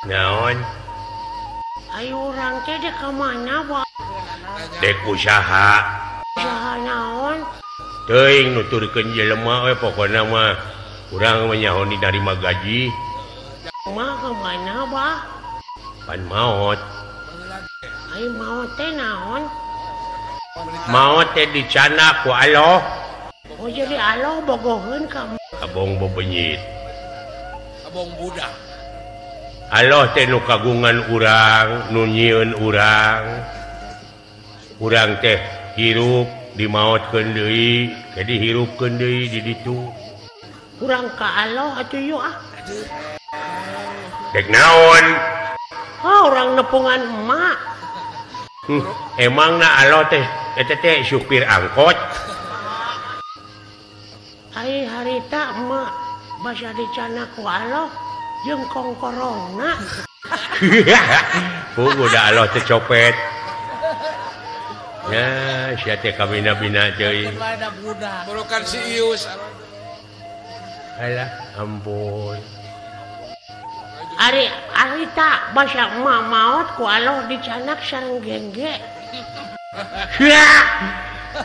Naon? Ayo urang teh dek ka mana, Bah? Dek usaha. Usaha naon? Teuing nuturkeun jelema we pokona mah urang mah nyaho narima gaji. Mah ka mana, Bah? Pan maot. Ai maot teh naon? Maot teh dicanak ku Allah. Oh jadi Allah bogoheun ka abong bebenyit. Abong budak. Allah teh nu kagungan urang, nu nyieun urang. Urang teh hirup dimaotkeun deui, jadi hirupkeun deui di ditu. Urang ka Allah atuh yeuh ah. Dek naon? Oh, urang nepungan emak. Emang na Allah teh eta teh supir angkot. Ai harita emak basa dicanak ku Allah jeung kongkorongna. Oh, udah Allah teh copet. Ya, sia teh kabina-bina teuing. Borokan si Ius. Alah, ampun. Ari harita basa emak maot ku Allah dicanak sareng gengge.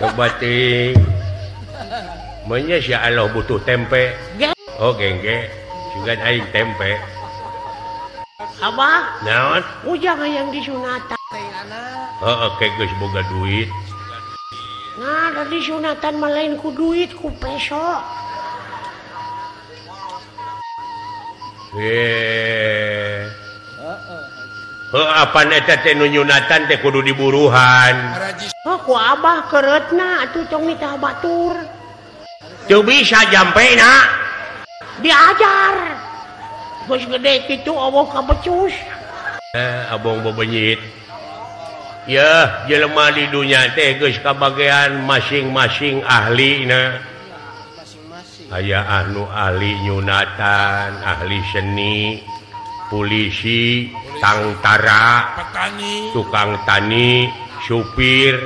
Coba teuing. Menya sia Allah butuh tempe. Oh, gengge. Sugan aing tempe. Abah? Naon? Ujang hayang disunatan. Heeh, kayak geus boga duit. Nah, da disunatan mah lain ku duit, ku peso. Heeh, apan eta teh nu nyunatan teh kudu diburuhan. Oh, ku abah keureutna atuh tong nitah batur. Teu bisa jampena. Diajar. Geus gede kitu eueuh kabecus. Abong bebenyit. Ya, jelema di dunya teh geus kabagean masing-masing ahlina. Aya anu ahli nyunatan, ahli seni, polisi, tangtara, petani, tukang tani, supir.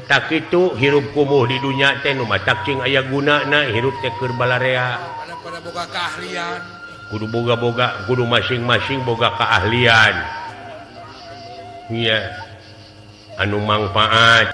Tak kitu hirup kumuh di dunya teh nu matak cing aya gunana hirup teh keur balarea. Pada boga keahlian. Kudu boga-boga, kudu masing-masing boga keahlian. Iya. Anu mangfaat.